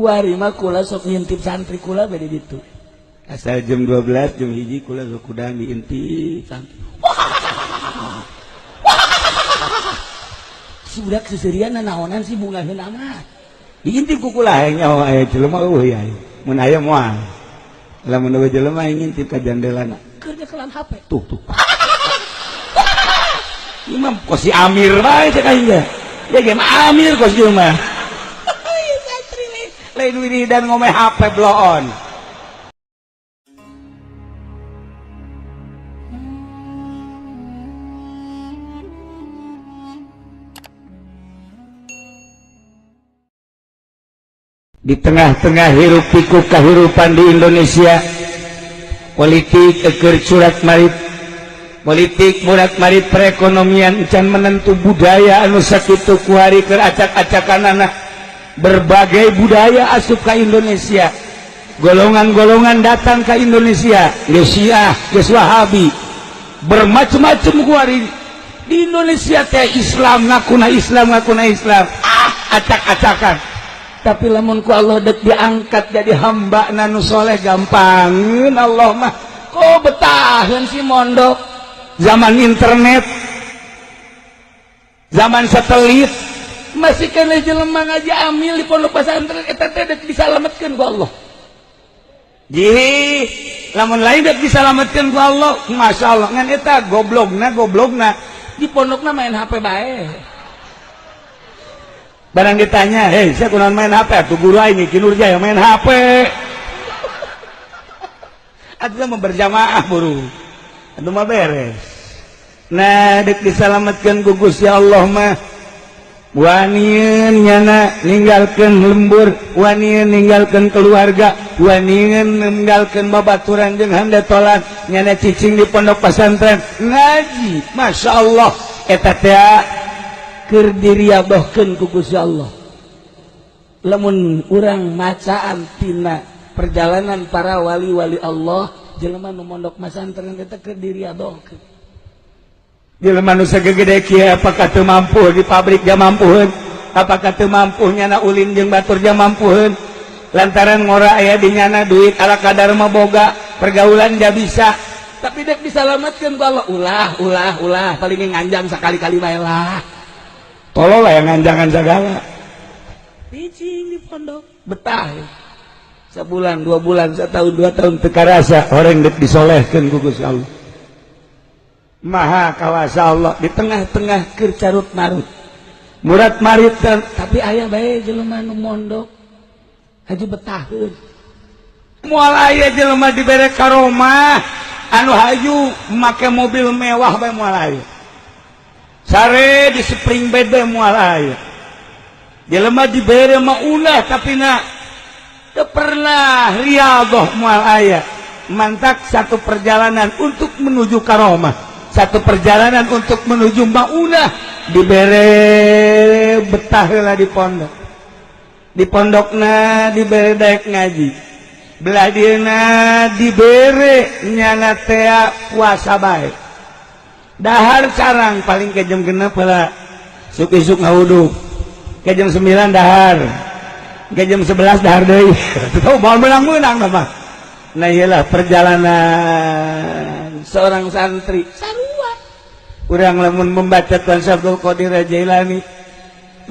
Kuari mah kula sok ngintip santri kula beda ditu. Asal jam 12 jam 1 kula sok kuda diintip santri. Si budak seserian naonan sih bungaheun amat. Diintip ku kula hayang nyaho aya jelema eueuh ya. Mun aya moal. Lamun eueuh jelema ngintip ka jandelana. Keur nyekelan HP. Tuh tuh. Imam kos si Amir bae cek aing ge. Ya ge mah Amir kos ieu mah. Santri lain wiridan ngomeh HP bloon. Di tengah-tengah hiruk pikuk kehidupan di Indonesia, politik eker curat marit, politik murat marit, perekonomian can menentu, budaya anu sakitu kuari keur acak-acakan anak, berbagai budaya asup ke Indonesia, golongan-golongan datang ke Indonesia, geus Syiah, geus Wahabi, bermacam-macam kuari di Indonesia teh. Islam ngakuna Islam, ngakuna Islam, ah, acak-acakan. Tapi lamun ku Allah dek diangkat jadi hamba nu soleh, gampangin Allah mah. Kok betahan si mondok? Zaman internet, zaman satelit, masih kena jelema ngaji amil di pondok pesantren eta teh dek disalametkeun ku Allah. Ji, lamun lain dek disalametkeun ku Allah, Masya Allah. Ngan eta goblogna, goblogna di pondokna main HP bae. Barang ditanya, "Hei, saya kunaon main HP?" Tuh guru aing kinurja yang main HP. Atuh mah berjamaah buru. Atuh mah beres. Nah, dek disalametkeun ku Gusti Allah mah wanian nyana ninggalkeun lembur, wanian ninggalkeun keluarga, wanian ninggalkeun babaturan jeung handetolan, nyana cicing di pondok pesantren ngaji. Masya Allah, eta teh keur diriadohkeun ku Gusti Allah. Lamun urang macaan tina perjalanan para wali-wali Allah, jelema nu mondok masantren eta keur diriadohkeun. Jelema nu sagede kieu apakah teu mampu di pabrik ja mampuheun? Apakah teu mampu nyana ulin jeung batur ja mampuheun? Lantaran ngora aya di nyana, duit ala kadar mah boga, pergaulan ja bisa. Tapi dek disalametkeun ku Allah, ulah ulah ulah, paling nganjang sakali-kali bae lah. Tolol lah yang nganjangan segala. Cicing di pondok betah ya. Sebulan, 2 bulan, setahun, 2 tahun, teu karasa orang dek disolehkeun ku Gusti Allah. Maha kawasa Allah. Di tengah-tengah keur carut marut, murat marit, tapi aya bae jelema nu mondok haji betaheun. Moal aya jelema dibere karomah anu hayu make mobil mewah bae, moal aya sare di spring bed bae, moal aya jelema dibere maunah tapi na teu pernah riyadhah, moal aya. Mantak satu perjalanan untuk menuju karomah, satu perjalanan untuk menuju maunah, dibere betah heula di pondok. Di pondokna dibere daek ngaji, belah dieuna dibere nyana tea puasa bae, dahar carang paling ke jam 6 heula, isuk-isuk ngawuduk, ke jam 9 dahar, ke jam 11 dahar deui. Tuh mau menang-menang mah. Nah, iyalah perjalanan seorang santri. Sarua urang lamun membaca Tuan Abdul Qadir Jailani,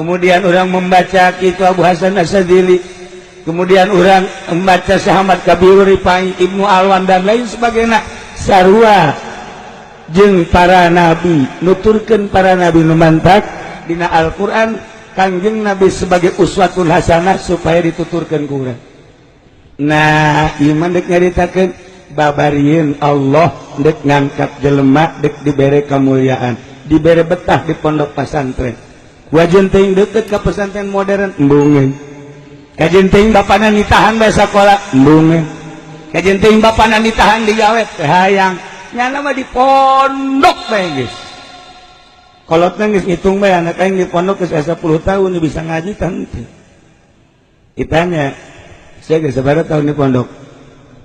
kemudian orang membaca itu Abu Hasan Asyadzili, kemudian orang membaca Syekh Ahmad Kabiru Rifai, Ibnu Alwan, dan lain sebagainya, sarua jeung para nabi, nuturkeun para nabi nu mantak dina Al-Qur'an Kangjeng Nabi sebagai uswatun hasanah supaya dituturkeun ku urang. Nah, iman dek nyaritakeun babarieun Allah dek ngangkat jelema, dek dibere kemuliaan, dibere betah di pondok pesantren. Wajen teuing deket ka pesantren modern, embungeun. Kajen teuing bapana nitahan bae sakola, embungeun. Kajen teuing bapana nitahan digawe, teu hayang. Nyana mah di pondok bae geus. Kolotna geus ngitung bae, anak aing di pondok geus 10 tahun bisa ngaji teu. Ditanya, "Saya geus sabaraha tahun di pondok?"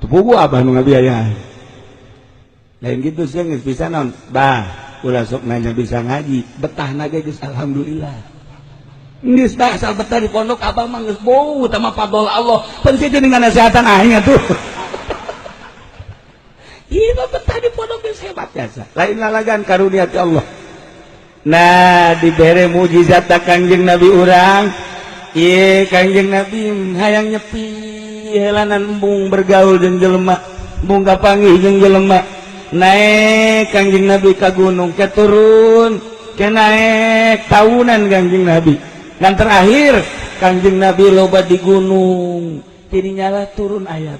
"Teu puguh, abah nu ngabiayaan." Lain gitu, sih geus bisa naon? Bah, ulah sok nanya bisa ngaji, betah naga geus alhamdulillah. Geus dah asal betah di pondok abah mah geus bau tah mah fadol Allah. Pan kitu dengan nasihatan aing atuh. Ieu mah betah di pondok geus hebat jasa. Lain lalagan karunia ti Allah. Nah, dibere mukjizat da Kangjeng Nabi urang. Ieu Kangjeng Nabi hayang nyepi helanan embung bergaul jeung jelema, embung kapanggih jeung jelema. Naik Kangjeng Nabi ka gunung, ke turun, ke naik tahunan Kangjeng Nabi. Dan terakhir Kangjeng Nabi loba di gunung, tidinya turun ayat.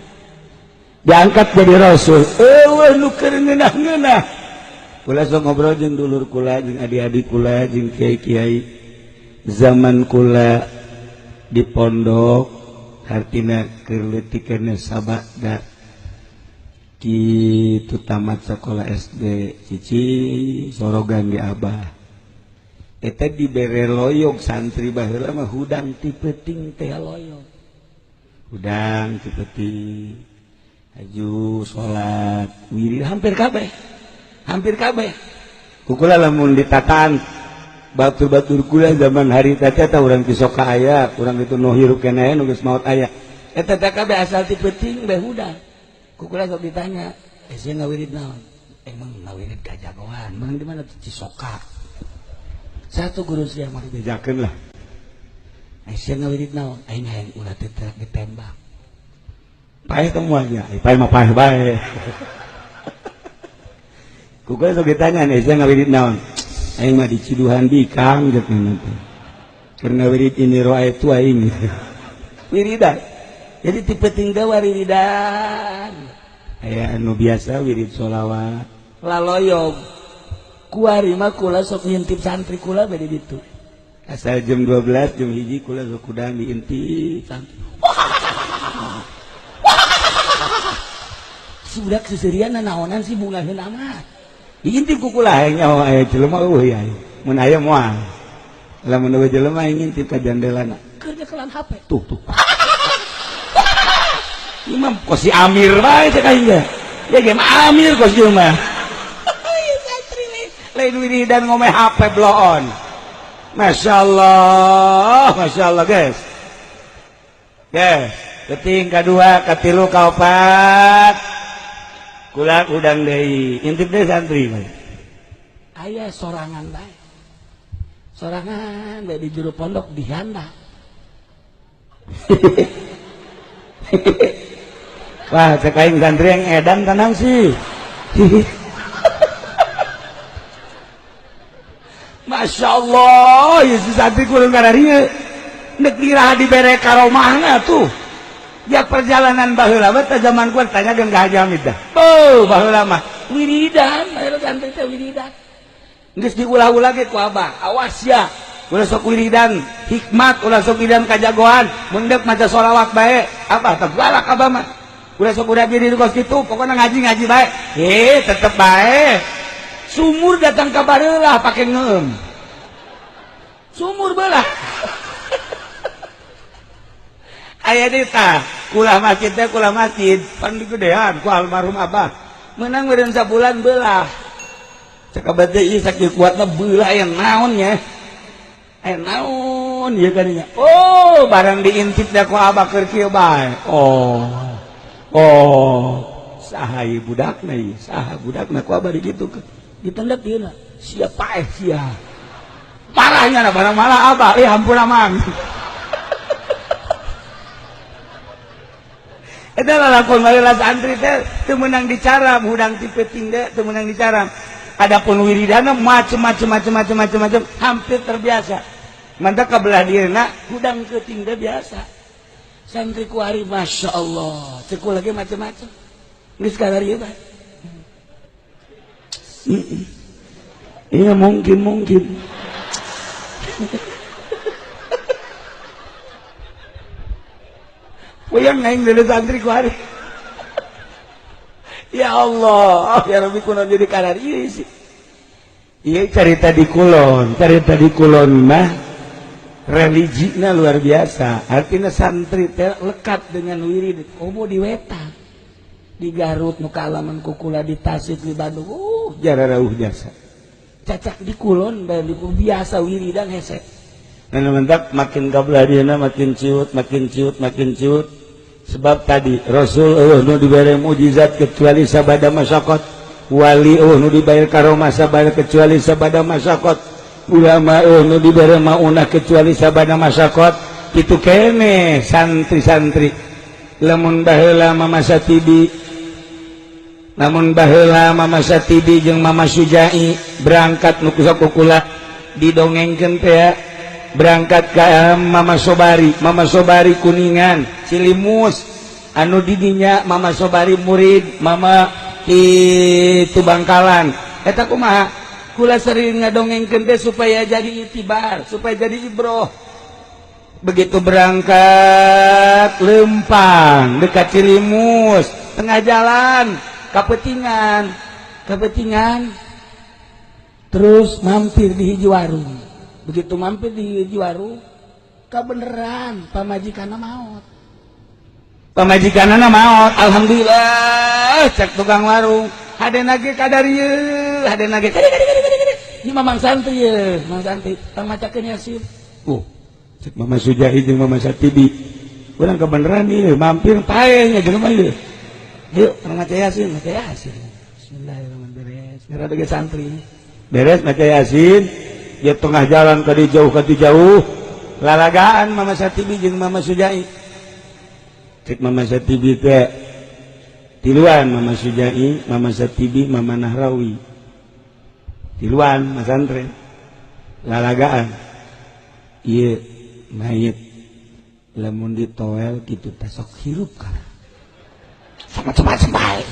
Diangkat jadi rasul. Eueuh nu keur ngeunah-ngeunah. Kula sok ngobrol jeung dulur kula, jeung adik-adik kula, jeung kiai-kiai. Zaman kula di pondok hartina keur leutik keneh sabada kitu tamat sekolah SD cici sorogan di abah. Eta dibere loyog santri baheula mah hudang ti peuting teh loyog. Hudang ti peuting. Haju salat wirid hampir kabeh. Hampir kabeh. Ku kula lamun ditataan batur-batur kula zaman harita teh eta urang Cisoka aya, urang itu nu hirup keneh nu geus maot aya. Eta teh kabeh asal ti peuting bae hudang. Ku kula sok ditanya, "Eh sia ngawirid naon?" Emang ngawirid kajagoan, menang di mana tuh Cisoka. Satu guru sia mah dibejakeun lah. Eh sia ngawirid naon? Aing hayang ulah teh ditembak. Paeh teh moal nya, paeh mah paeh bae. Ku kula sok ditanya nih, sia ngawirid naon? Aing mah diciduhan bikang jeung teh. Keur ngawirid ini roa itu aing. Wiridan. Jadi ti peuting teh wiridan. Aya anu biasa wirid sholawat. Laloyog. Kuari mah kula sok ngintip santri kula bade ditu. Asal jam 12 jam 1 kula sok kudang diintip santri. Si budak seserian naonan sih bungaheun amat. Diintip ku kula hayang nyaho aya jelema eueuh ya. Mun aya moal. Lamun eueuh jelema ngintip ka jandelana. Keur nyekelan HP. Tuh tuh. Imam kos si Amir bae cek aing ge. Ya game Amir kos ieu mah. Santri lain wiridan ngome HP bloon. Masya Allah, Masya Allah guys. Guys, keting kedua, katilu, kaopat. Kula udang deui, intip deui santri mah. Aya sorangan bae. Sorangan bae di jero pondok dihanda. Wah, cek aing santri yang edan tenang sih. Masya Allah, ya si santri kurang kararieu. Nek diraha dibere karomahna tuh. Ya perjalanan baheula mah teh zaman ku tanya geun ka Haji Hamid dah. Beuh, baheula mah wiridan, baheula santri teh wiridan. Geus diulah-ulah ge ku abah. Awas ya. Ulah sok wiridan hikmat, ulah sok wiridan kajagoan, mun deuk maca sholawat bae. Abah teh galak abah mah. Ulah sok udah diri kos kitu, pokoknya ngaji-ngaji bae. Tetep bae. Sumur datang ka bareula pake ngeum. Sumur belah. Aya deui tah, kula masjid teh kula masjid, pan digedean ku almarhum abah. Menang meureun sabulan belah. Cek abah teh ieu sakieu kuatna belah aya naon nya. Aya naon ieu kadinya. Oh, barang diintip da ku abah keur kieu bae. Oh. Oh, saha ieu budakna ieu? Saha budakna ku abah digitukeun. Ditendek ieu na. Sia paeh sia. Parahnya na barang malah abah, hampura mang. Eta lalakon baheula santri teh teu meunang dicaram, hudang ti peuting teh teu meunang dicaram. Adapun wiridana macem-macem macem-macem macem-macem hampir terbiasa. Mantap kabelah dirina hudang keuting teh biasa. Santri ku ari Masya Allah, cek lagi macem-macem. Geus kadar ieu bae. Iya mungkin mungkin. Puyeng aing deuleu santri ku ari. Ya Allah, ya Rabbi kunaon jadi kadar ieu sih. Ieu carita di kulon mah religina luar biasa. Artinya santri teh lekat dengan wirid. Komo di wetan. Di Garut nu kaalaman ku kula di Tasik di Bandung, jararauh jasa. Cacak di kulon bae biasa wiridan hese. Nah, mantap makin kabelah makin ciut, makin ciut, makin ciut. Sebab tadi Rasul eueuh nu dibere mukjizat kecuali sabada masyaqat, wali eueuh nu dibayar karomah sabada kecuali sabada masyaqat, ulama eueuh nu dibere maunah kecuali sabada masyaqat. Kitu kene santri-santri lamun baheula Mama Satibi, lamun baheula Mama Satibi jeung Mama Sujai berangkat nu kula didongengkeun teh berangkat ke Mama Sobari, Mama Sobari Kuningan Cilimus, anu didinya Mama Sobari murid Mama itu Bangkalan. Eta kumaha kula sering ngadongengkeun teh supaya jadi itibar, supaya jadi ibroh. Begitu berangkat lempang dekat Cilimus, tengah jalan kapetingan, kapetingan terus mampir di hiji warung. Begitu mampir di hiji warung, kebeneran pamajikanna maot, pamajikanna maot. Alhamdulillah cek tukang warung, hadena ge kadarieu, hadena ge kade kade kade kade. Ieu mamang santri ye, mang santri tang macakeun Yasin. Cek Mama Sujai jeung Mama Satibi, urang kebeneran ieu mampir pae nya jelema ieu. Yuk, urang maca Yasin, maca Yasin. Bismillahirrahmanirrahim. Beres ge santri. Beres maca Yasin, dia tengah jalan ka di jauh ka di jauh, lalagaan Mama Satibi jeung Mama Sujai. Cek Mama Satibi teh tiluan, Mama Sujai, Mama Satibi, Mama Nahrawi. Tiluan masantren. Lalagaan. Ieu mayit lamun ditoel kitu teh sok hirup kana. Sama-sama bae.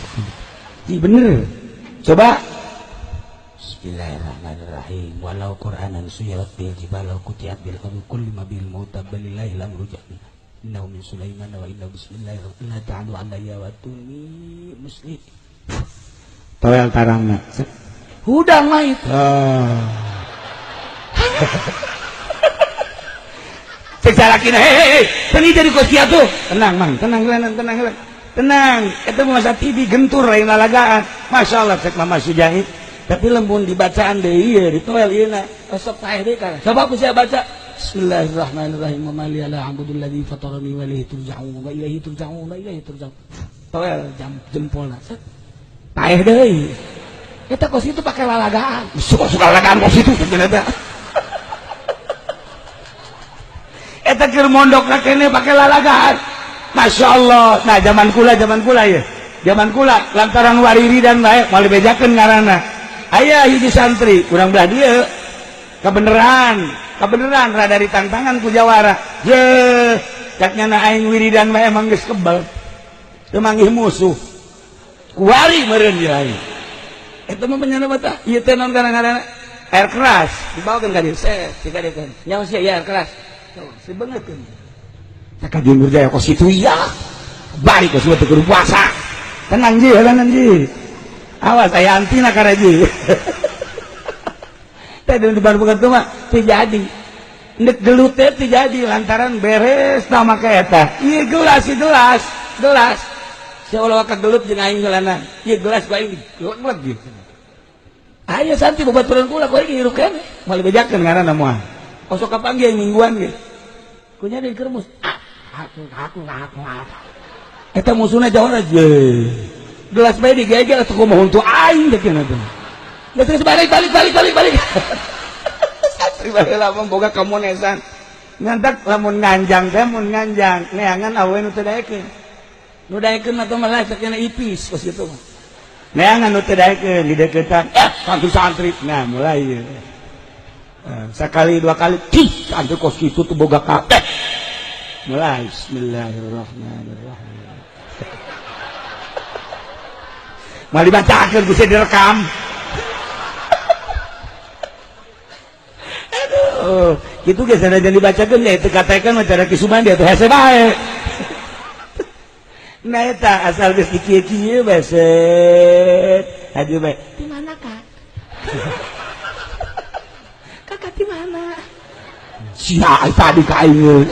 Ih bener. Coba Bismillahirrahmanirrahim. Walau Qur'anan suyirat bil jibal aw qutiat bil ardu kullima bil mauta balillahi l'amru jami'a. Innahu min Sulaiman wa innahu bismillahirrahmanirrahim. La ta'alu alayya wa tuni muslim. Toel tarangna. Hudang mayit. Ah. Cek salakina, hei, hei, jadi kos kieu tuh. Tenang, Mang, tenang, tenang, tenang, tenang. Eta masa TV gentur lain lalagaan. Masya Allah cek Mama Sujai. Tapi lembun dibacaan deui ieu ditoel ieu na. Sok paeh deui kana. Coba ku saya baca. Bismillahirrahmanirrahim. Wa ma liya la a'budu alladzi fatarani wa ilaihi turja'un wa ilaihi turja'un wa ilaihi turja'un. Toel jam jempolna. Set. Paeh deui. Eta kos itu pakai lalagaan. Suka-suka lalagaan kos itu cenah. Eta keur mondok kene pakai lalagaan. Masya Allah. Nah zaman kula ya. Zaman kula lantaran wariri dan bae moal dibejakeun ngaranna. Aya hiji santri urang belah dieu. Kebeneran, kebeneran rada ditangtangan ku jawara. Ye, cak nyana aing wiridan bae emang geus kebal. Teu manggih musuh. Kuari meureun ieu aing. Eta mah penyana mata. Ieu teh naon ngaranna? Air keras dibawakeun ka dieu. Set, dikadekeun. Nyaho sia air keras. Si banget kan. Cak Jun Nurjaya kos itu iya. Balik kos teu kudu puasa. Tenang ji, tenang ji. Awas aya antina kara ji. Teh di Bandung teh mah teu jadi. Ndek gelut teh teu jadi lantaran beres tah make eta. Ieu gelas, ieu gelas, gelas. Sia ulah ka gelut jeung aing geulana. Ieu gelas ku aing digeleg gitu. Aya santri babaturan kula ku aing hirup keneh. Moal dibejakeun ngaranna moal. Osok kapanggih mingguan ge. Kunya di kermus. Aku. Eta musuhna jauh aja. Gelas bae digegel atuh kumaha huntu aing teh cenah teh. Geus balik balik balik balik balik. Santri baheula mah boga kamonesan. Ngantak lamun nganjang teh mun nganjang neangan awe nu teu daekeun. Nu daekeun mah teh malah sakena ipis kos kitu mah. Neangan nu teu daekeun dideukeutan. Santri-santri. Nah, mulai ieu. Sekali dua kali cih santri kos kitu tuh boga kabeh. Mulai bismillahirrahmanirrahim. Mal dibacakeun ku direkam. Aduh, kitu ge sanajan dibacakeun ya teu katakeun mah cara Ki Sumandi atuh hese bae. Nah eta asal geus dikieu-kieu bae set. Haji bae. Di mana, Kak? Kakak di mana? Sia tadi ka aing.